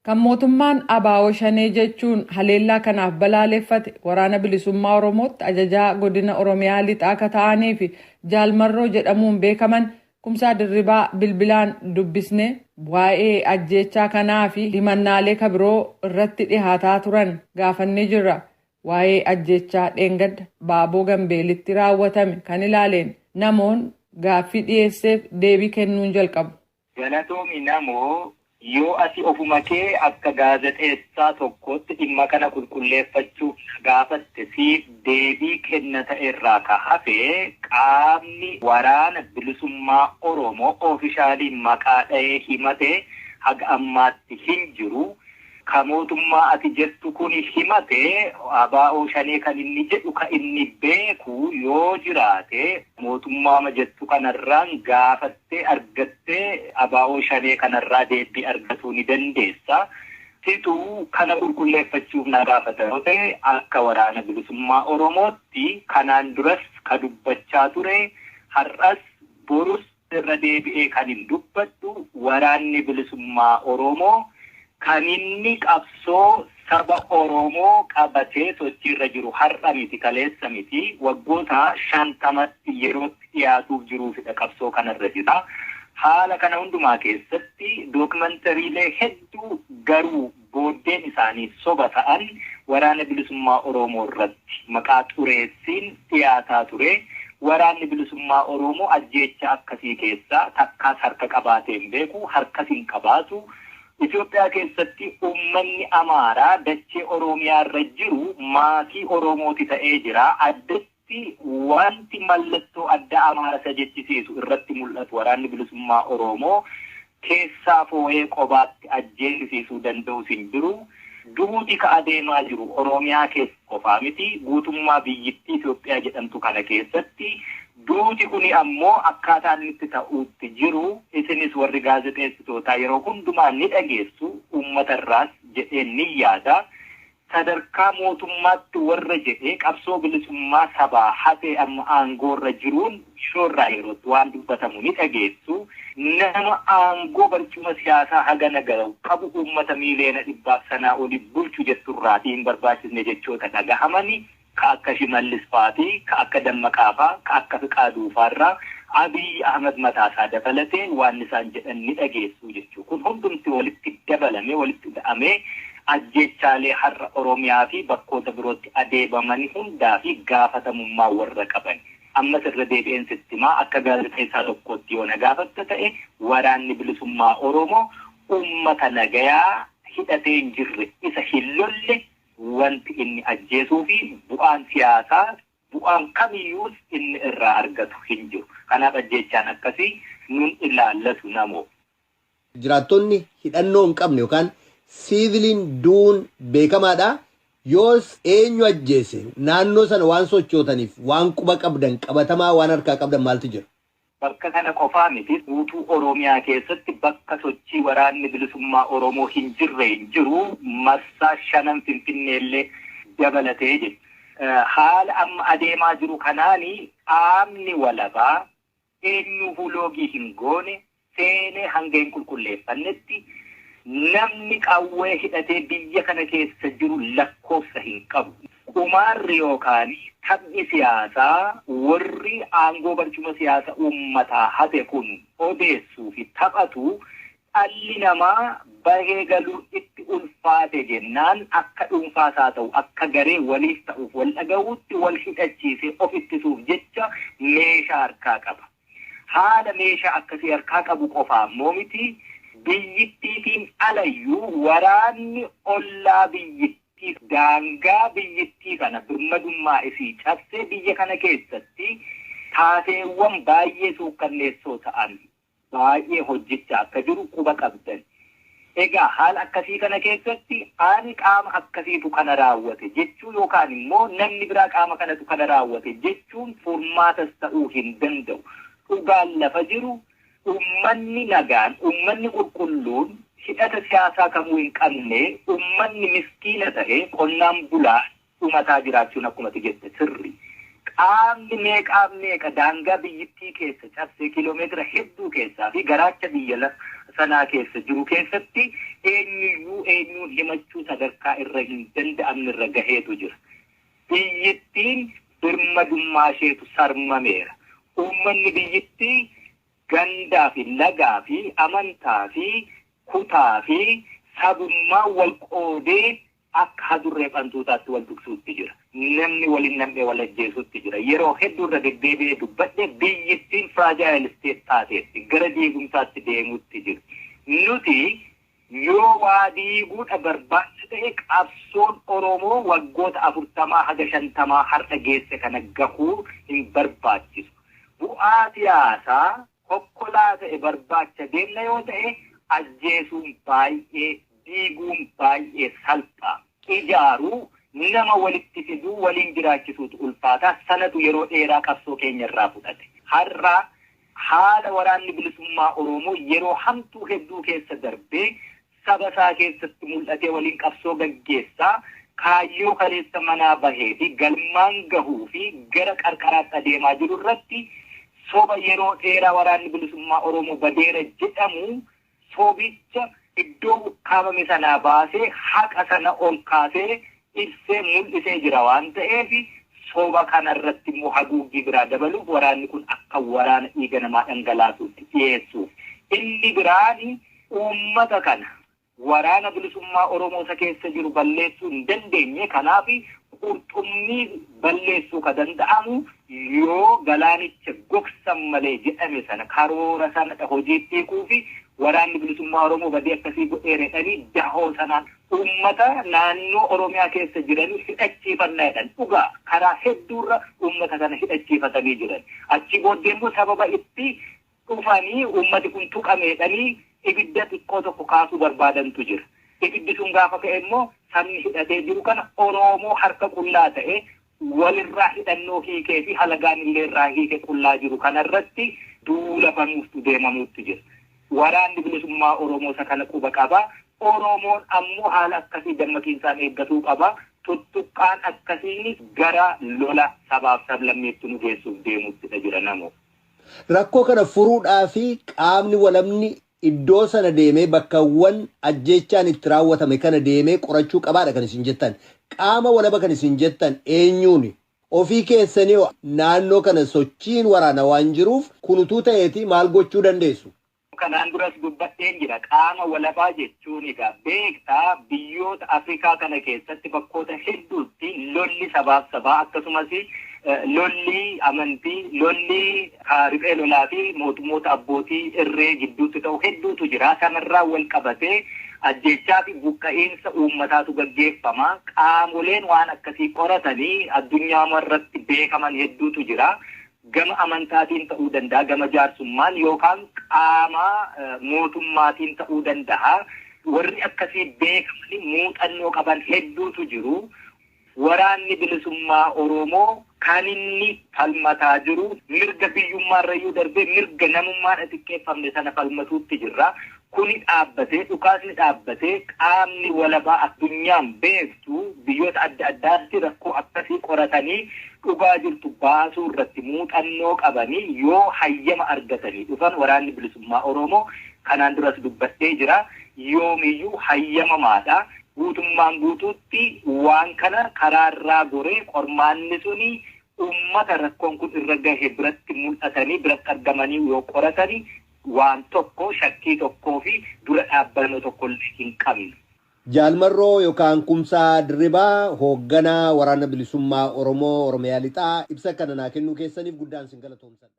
Kan mootummaan ABO Shanee jechuun haleellaa kanaaf balaaleffate Waraana Bilisummaa Oromootti ajajaa godina Oromiyaa Lixaa ka ta'anii fi Jaal Marroo jedhamuun beekaman Kumsaa Dirribaa bilbilaan dubbisnee waa'ee ajjeechaa kanaa fi himannaalee ka biroo irratti dhihaataa turan gaafannee jirra. Waa'ee ajjeechaa dheengadda Baaboo Gambeelitti raawwatame kan ilaaleen namoon gaaffii dhiyeesseef deebii kennuun jalqabu. Galatoomi namoo, yoo ati ofuma kee akka gaazexeessaa tokkootti dhimma kana qulqulleeffachuuf na gaafatte siif deebii kenna ta'erraa ka hafe qaamni Waraana Bilisummaa Oromoo oofishaalii maqaa dha'ee himate haga ammaatti hin jiru. Ka mootummaa ati jettu kuni himate ABO Shanee kan inni jedhu ka inni beeku yoo jiraate mootummaama jettu kanarraan gaafattee argattee ABO Shanee kanarraa deebbii argatuu ni dandeessa. Situ kana qulqulleeffachuuf na gaafata yoo ta'e akka Waraana Bilisummaa Oromootti kanaan duras ka dubbachaa ture har'as borus irra deebi'ee kanin dubbadhu Waraanni Bilisummaa Oromoo kan inni qabsoo saba Oromoo qabatee sochiirra jiru har'a miti, kaleessa miti, waggoota 50tti yerootti dhiyaatuuf jiruufidha qabsoo kanarra jira. Haala kana hundumaa keessatti dookimentariilee hedduu garuu booddeen isaanii soba ta'an Waraana Bilisummaa Oromoo irratti maqaa xureessiin dhiyaataa ture. Waraanni Bilisummaa Oromoo ajjeechaa akkasii keessaa takkaas harka qabaatee hin beeku, harkas hin qabaatu. Itoophiyaa keessatti uummanni Amaaraa dachee Oromiyaa irra jiru maatii Oromooti ta'ee jira. Addatti wanti mallattoo adda Amaara isa jechisiisu irratti mul'atu Waraanni Bilisummaa Oromoo keessaa foo'ee qobaatti ajjeesisiisuu danda'us hin jiru. Duuti ka adeemaa jiru Oromiyaa keessa qofaa miti, guutummaa biyyittii Itoophiyaa jedhamtu kana keessatti. Duuti kuni ammoo akkaataa inni itti ta'uutti jiru isinis warri gaazexeessitootaa yeroo hundumaa ni dhageessu, uummata irraas jedheen nin yaada. Sadarkaa mootummaatti warra jedhee qabsoo bilisummaa sabaa hatee amma aangoo irra jiruun shoorraa yerootti waan dubbatamu ni dhageessu. Nama aangoo barcuma siyaasaa hagana ga'u qabu uummata miiliyoona dhibbaaf sanaa oli bulchu jetturraatii hin barbaachisne jechoota dhagahamani. Ka akka Shimallis faatii, ka akka Dammaqaa faa, ka akka Fiqaaduu faarraa Abiy Ahmad mataa isaa dabalatee waan isaan jedhan ni dhageessuu jechuu. Kun hundumti walitti dabalamee, walitti ida'amee ajjeechaalee har'a Oromiyaa fi bakkoota birootti adeemamani hundaa fi gaafatamummaa warra qaban. Ammas irra deebi'een sitti himaa, akka gaazexeessaa tokkootti yoo na gaafatta ta'e Waraanni Bilisummaa Oromoo uummata nagayaa hidhatee hin jirre, isa hin lolle wanti inni ajjeesuu fi bu'aan siyaasaa bu'aan kamiyyuus inni irraa argatu hin jiru. Kanaaf ajjeechaan akkasii nun ilaallatu namoo. Jiraattonni hidhannoo hin qabne yookaan siiviliin du'uun beekamaadha. Yoos eenyu ajjeese? Naannoo sana waan sochootaniif waan quba qabdan qabatamaa waan harkaa qabdan maaltu jira? Bakka kana qofaa miti, guutuu Oromiyaa keessatti bakka sochii Waraanni Bilisummaa Oromoo hin jirre hin jiru, marsaa shanan Finfinneellee dabalatee jechuudha. Haala amma adeemaa jiru kanaan qaamni walabaa eenyuufuu loogii hin goone seenee hanga hin qulqulleeffannetti namni qawwee hidhatee biyya kana keessa jiru lakkoofsa hin qabu. Qumaarri yookaan taphni siyaasaa warri aangoo barcuma siyaasa uummataa hate kun odeessuu fi taphatu dhalli namaa bahee galuun itti ulfaate jennaan akka dhuunfaas haa ta'u akka garee waliif ta'uuf wal dhagahuutti wal hidhachiisee of ittisuuf jecha meeshaa harkaa qaba. Haala meeshaa akkasii harkaa qabu qofaa immoo miti, biyyittiitiin alayyuu waraanni ollaa biyyittii daangaa biyyittii kana birmadummaa isii cabsee biyya kana keessatti taateewwan baay'ee suukkanneessoo ta'an baay'ee hojjechaa akka jiru quba qabdan. Egaa haala akkasii kana keessatti ani qaama akkasiitu kana raawwate jechuu yookaan immoo namni biraa qaama kanatu kana raawwate jechuun furmaatas ta'uu hin danda'u. Dhugaan lafa jiru uummanni nagaan, uummanni qulqulluun hidhata siyaasaa kamuu hin qabne, uummanni miskiina ta'e qonnaan bulaa dhumataa jiraachuun akkuma ati jette sirri. Qaamni meeqaaf meeqa daangaa biyyittii keessa cabsee kiiloomeetira hedduu keessaa fi garaacha biyya sanaa keessa jiru keessatti eenyuyyuu Eenyuun himachuu sadarkaa irra hin danda'amne irra gaheetu jira. Biyyittiin birmadummaa isheetu sarmameera. Uummanni biyyittii gandaa fi lagaa fi amantaa fi kutaa fi sabummaa wal qoodee akka hadurree fantuutaatti wal dhugsuutti jira. Namni waliin nam'ee wal ajjeesuutti jira. Yeroo hedduu irra deddeebi'ee dubbadhe, biyyittiin fragile state taateetti gara diigumsaatti deemuutti jira. Nuti yoo waa diiguudha barbaachisa ta'e, qabsoon Oromoo waggoota 40 haga 50 har'a geesse kana gahuu hin barbaachisu. Bu'aa siyaasaa kokkolaa ta'e barbaacha deemna yoo ta'e, ajjeesuun baay'ee, diiguun baay'ee salphaa. Ijaaruu, nama walitti fiduu, waliin jiraachisuutu ulfaataa. Sanatu yeroo dheeraa qabsoo keenya irraa fudhate. Har'a haala Waraanni Bilisummaa Oromoo yeroo hamtuu hedduu keessa darbee saba isaa keessatti mul'atee waliin qabsoo gaggeessaa, kaayyoo kaleessa manaa bahee fi galmaan gahuu fi gara qarqaraatti adeemaa jiru irratti, soba yeroo dheeraa Waraanni Bilisummaa Oromoo badeera jedhamu, sobicha iddoo ukkaamame sanaa baasee, haqa sana ol kaasee ibsee mul'isee jira waan ta'eef, soba kana irratti immoo haguuggii biraa dabaluuf waraanni kun akka waraana dhiiga namaa dhangalaasuutti dhiyeessuuf. Inni biraan uummata kana, Waraana Bilisummaa Oromoo isa keessa jiru balleessuu hin dandeenye. Kanaaf qurxummii balleessuu ka danda'amu yoo galaanicha gogsan malee jedhame sana, karoora sana hojiitti hiikuu fi Waraanni Bilisummaa Oromoo badii akkasii godheera jedhanii dahoo sanaan uummata naannoo Oromiyaa keessa jiranii hidhachiifannaa jedhan. Dhugaa, karaa hedduurra uummata kana hidhachiifatanii jiran. Achi booddee immoo sababa itti dhufanii uummati kun tuqameedhanii ibidda xiqqoo tokko kaasuu barbaadantu jira. Ibiddi sun gaafa ka'e immoo sabni hidhatee jiru kana, Oromoo harka qullaa ta'e, walirraa hidhannoo hiikee fi halagaan illee irraa hiike qullaa jiru kanarratti duula banuuftu deemamuutti jira. Waraanni Bilisummaa Oromoo isa kana quba qaba. Oromoon ammoo haala akkasii dammaqiinsaan eeggatuu qaba. Tuttuqqaan akkasiinis gara lola sabaaf sablammeetti nu geessuuf deemuuttidha jira namoo. Rakkoo kana furuudhaa fi qaamni walabni iddoo sana deemee, bakkawwan ajjeechaan itti raawwatame kana deemee qorachuu qabaadha kan isin jettan. Qaama walaba kan isin jettan eenyuuni? Ofii keessanii naannoo kana sochiin waraana waan jiruuf, kun utuu ta'eeti maal gochuu dandeessu? Kanaan duras dubbadheen jira. Qaama walabaa jechuun egaa beektaa, biyyoota Afrikaa kana keessatti bakkoota hedduutti lolli sabaaf sabaa, akkasumas lolli amantii, lolli riphee lolaa fi mootummoota abbootii irree gidduutti ta'u hedduutu jira. Sanarraa wal qabatee ajjeechaa fi buqqa'iinsa uummataatu gaggeeffama. Qaamoleen waan akkasii qoratanii addunyaa irratti beekaman hedduutu jira. Gama amantaatiin ta'uu danda'a, gama jaarsummaan yookaan qaama mootummaatiin ta'uu danda'a. Warri akkasii beekamanii muuxannoo qaban hedduutu jiru. Waraanni Bilisummaa Oromoo kan inni falmataa jiru mirga biyyummaarrayyuu darbee mirga namummaan xiqqeeffamne sana falmatuutti jirra. Kuni dhaabbatee, dhukaasni dhaabbatee, qaamni walabaa addunyaan beektu biyyoota adda addaatti rakkoo akkasii qoratanii dhugaa jirtu baasuu irratti muuxannoo qabanii yoo hayyama argatanii dhufan, Waraanni Bilisummaa Oromoo kanaan duras dubbadhee jira. Yoomiyyuu hayyamamaadha. Guutummaan guutuutti waan kana karaarraa goree qormaanni suni uummata rakkoon kun irra gahe biratti mul'atanii, biratti argamanii yoo qoratanii, waan tokko shakkii tokkoo fi dura dhaabbannoo tokko illee hin qabnu. Jaalmarroo yookaan Kumsaa Dirribaa, hoogganaa Waraana Bilisummaa Oromoo Oromiyaa Lixaa, ibsa kana naa kennuu keessaniif guddaan sin galatoomsadha.